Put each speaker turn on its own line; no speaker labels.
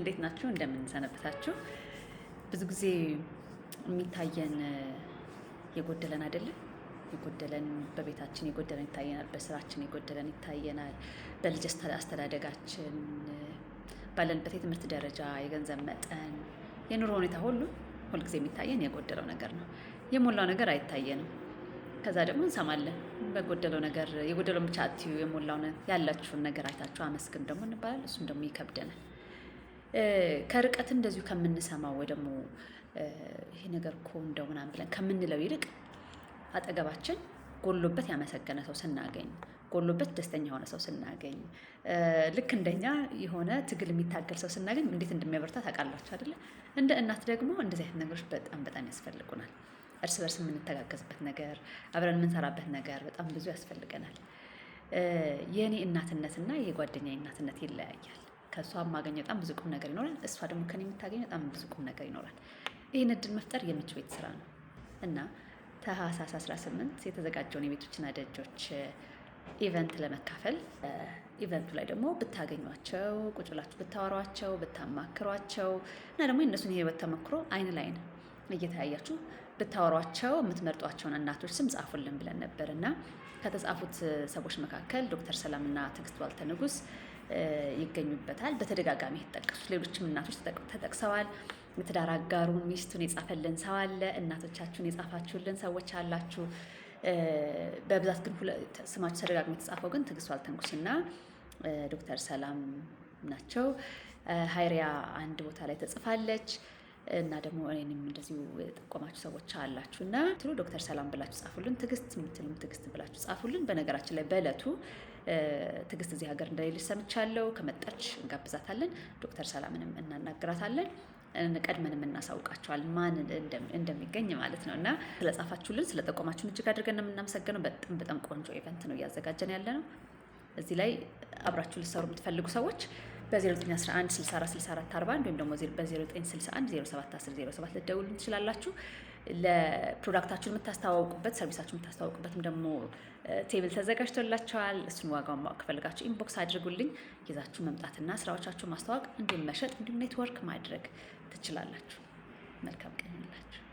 እንዴት ናችሁ? እንደምን ሰነበታችሁ? ብዙ ጊዜ የሚታየን የጎደለን አይደለም። የጎደለን በቤታችን የጎደለን ይታየናል፣ በስራችን የጎደለን ይታየናል፣ በልጅ አስተዳደጋችን፣ ባለንበት የትምህርት ደረጃ፣ የገንዘብ መጠን፣ የኑሮ ሁኔታ ሁሉ ሁልጊዜ የሚታየን የጎደለው ነገር ነው። የሞላው ነገር አይታየንም። ከዛ ደግሞ እንሰማለን በጎደለው ነገር፣ የጎደለውን ብቻ አትዩ፣ የሞላውን ያላችሁን ነገር አይታችሁ አመስግን ደግሞ እንባላለን። እሱም ደግሞ ይከብደናል። ከርቀት እንደዚሁ ከምንሰማው ወይ ደግሞ ይሄ ነገር እኮ እንደው ምናምን ብለን ከምንለው ይልቅ አጠገባችን ጎሎበት ያመሰገነ ሰው ስናገኝ፣ ጎሎበት ደስተኛ የሆነ ሰው ስናገኝ፣ ልክ እንደኛ የሆነ ትግል የሚታገል ሰው ስናገኝ እንዴት እንደሚያበርታ ታውቃላችሁ አይደለ? እንደ እናት ደግሞ እንደዚህ አይነት ነገሮች በጣም በጣም ያስፈልጉናል። እርስ በርስ የምንተጋገዝበት ነገር፣ አብረን የምንሰራበት ነገር በጣም ብዙ ያስፈልገናል። የእኔ እናትነትና የጓደኛዬ እናትነት ይለያያል። ከእሷ የማገኘው በጣም ብዙ ቁም ነገር ይኖራል። እሷ ደግሞ ከእኔ የምታገኘው በጣም ብዙ ቁም ነገር ይኖራል። ይህን እድል መፍጠር የምቹ ቤት ስራ ነው እና ታህሳስ 18 የተዘጋጀውን የቤቶችና ደጆች event ለመካፈል፣ event ኡ ላይ ደግሞ ብታገኟቸው፣ ቁጭ ብላችሁ ብታወሯቸው፣ ብታማክሯቸው እና ደግሞ የእነሱን የህይወት ተሞክሮ አይን ላይን እየተያያችሁ ብታወሯቸው የምትመርጧቸውን እናቶች ስም ጻፉልን ብለን ነበር እና ከተጻፉት ሰዎች መካከል ዶክተር ሰላምና ትዕግስት ዋልተ ንጉስ ይገኙበታል። በተደጋጋሚ የተጠቀሱት ሌሎችም እናቶች ተጠቅሰዋል። የትዳር አጋሩን ሚስቱን የጻፈልን ሰው አለ። እናቶቻችሁን የጻፋችሁልን ሰዎች አላችሁ። በብዛት ግን ስማችሁ ተደጋግሞ የተጻፈው ግን ትዕግስት ዋልተ ንጉስና ዶክተር ሰላም ናቸው። ሀይሪያ አንድ ቦታ ላይ ተጽፋለች እና ደግሞ እኔንም እንደዚሁ የጠቆማችሁ ሰዎች አላችሁ እና ትሉ ዶክተር ሰላም ብላችሁ ጻፉልን። ትዕግስት የምትሉም ትዕግስት ብላችሁ ጻፉልን። በነገራችን ላይ በእለቱ ትዕግስት እዚህ ሀገር እንደሌለች ሰምቻለሁ። ከመጣች እንጋብዛታለን። ዶክተር ሰላምንም እናናግራታለን። ቀድመንም እናሳውቃቸዋለን ማን እንደሚገኝ ማለት ነው። እና ስለጻፋችሁልን፣ ስለጠቆማችሁን እጅግ አድርገን ነው የምናመሰግነው። በጣም በጣም ቆንጆ event ነው እያዘጋጀን ያለ ነው። እዚህ ላይ አብራችሁ ልትሰሩ የምትፈልጉ ሰዎች በ0911 64 64 41 ወይም ደግሞ በ0961 07 10 07 ልትደውሉልን ትችላላችሁ። ለ product ኣችሁን የምታስተዋውቁበት፣ service ኣችሁን የምታስተዋውቁበትም ደግሞ table ተዘጋጅቶላችኋል። እሱን ዋጋውን ማወቅ ከፈለጋችሁ inbox አድርጉልኝ። ይዛችሁ መምጣትና ስራዎቻችሁን ማስተዋወቅ እንዲሁም መሸጥ እንዲሁም ኔትወርክ ማድረግ ትችላላችሁ። መልካም ቀን ይሁንላችሁ።